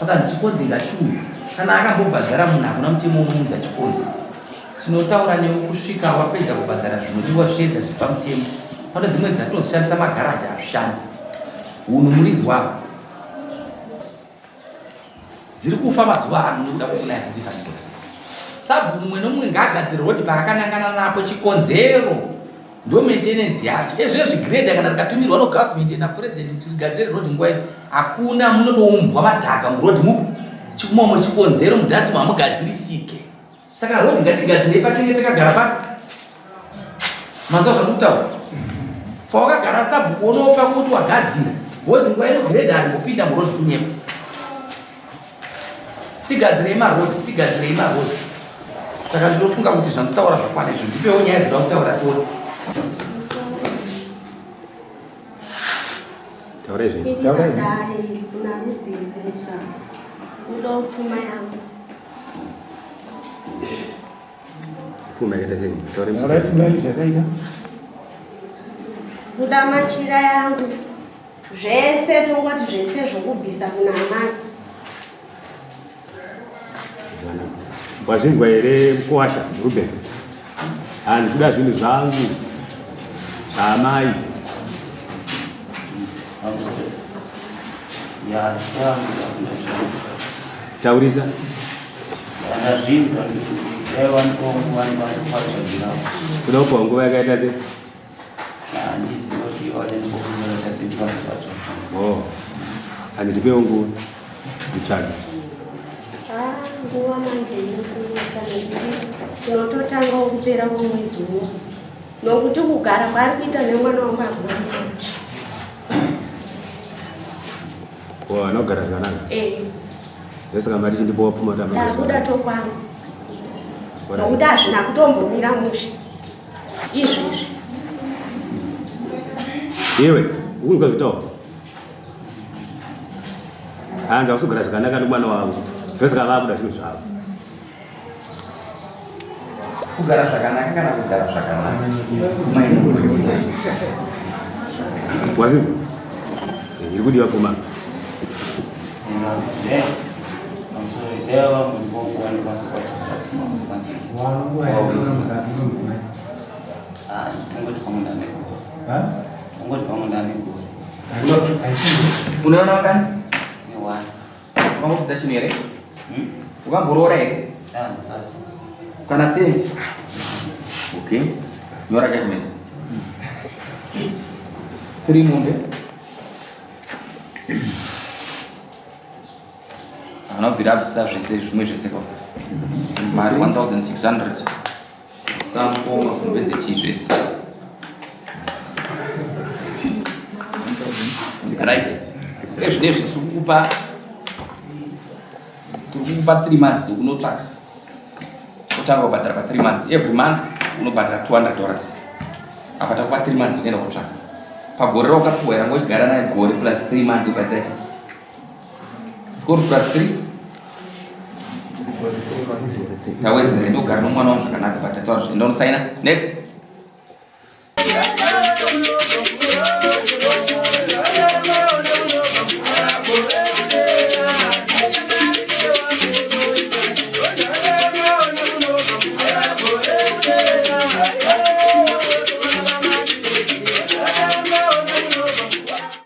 Saka chikonzi ngachiuye. Kana akambobhadhara munhu hakuna mutemo unounza chikonzi. Tinotaura newe kusvika wapedza kubhadhara zvinodiwa zvichiedza zviri pamutemo. Pane dzimwe dzatoshandisa magaraji hazvishandi. Hunhu muridzi wavo. Dziri kufa mazuva ano nekuda kwekunaya kuita mvura. Sabhuku mumwe nomumwe ngaagadzire rodi paakanangana napo chikonzero ndo maintenance yacho. Ezvezvi grader kana rikatumirwa no government na president kuti rigadzire road nguva ino hakuna munotoumbwa madhaka muroad mupi chikumomo chikonzero mudhanzi mamugadzirisike. Saka road ngatigadzirei patenge takagara pa manzwa zvandikutaura pawakagara sabhuku unopa kuti wagadzira bhozi nguva ino grade harimbopinda muroad kunyepa tigadzirei maroad tigadzirei maroad saka ndinofunga kuti zvanditaura zvakwana izvo ndipewo nyaya dzinoda kutaura tione Taura izvi. Taura izvi. Dare kuna Rubheni kumusha. Kuda pfuma yangu. Pfuma yakaita sei? Taura izvi. Taura pfuma yangu zvakaita. Kuda machira yangu. Zvese tongoti zvese zvokubvisa kuna amai. Wazvinzwa here mkuwasha Ruben? Hanzi kuda zvinhu zvangu zvaamai. Taurisa. Kuda kupiwa nguva yakaita sei? Oh. Hanzi ndipewo nguva nditsvage. Ah, nguva manje inokunetsa nekuti tinototanga kupera kwemwedzi uno nokuti kugara kwaari kuita nemwana wangu hakuna kuita. Oh, anogara zvakanaka. Eh. Ndosaka mati chindipowa pfuma kuti amai. Ndakuda tokwangu. Nokuti hazvina kutombomira mushe. Izvezvi. Iwe, ukunzwa zvitaura? Hanzi hausogara zvakanaka nemwana wavo. Ndosaka vakuda zvinhu zvavo. Kugara zvakanaka kana kugara zvakanaka. Wazvinzwa? Iri kudiwa pfuma. Unoona wakani? Wakambobvisa chinhu here? Wakamboroora here? Kana sendi? Okay. Nyora judgment. 3 mombe. Haana kubvira abvisa zvese zvimwe zvese ko. Mari 1600. Samkoma kumbeze chii zvese. Right. Ezvinezvi tiri kukupa tiri kukupa 3 months dzekunotsvaka. Otanga kubhadhara pa 3 months. Every month unobhadhara 200 dollars. Apa takupa 3 months unoenda kotsvaka. Pagore raukapiwa ranga uchigara naye gore plus 3 months ubhadhara chii? Gore plus 3 tawedzera ndogara nomwana wangu zvakanaka but tataura enda unosaina next.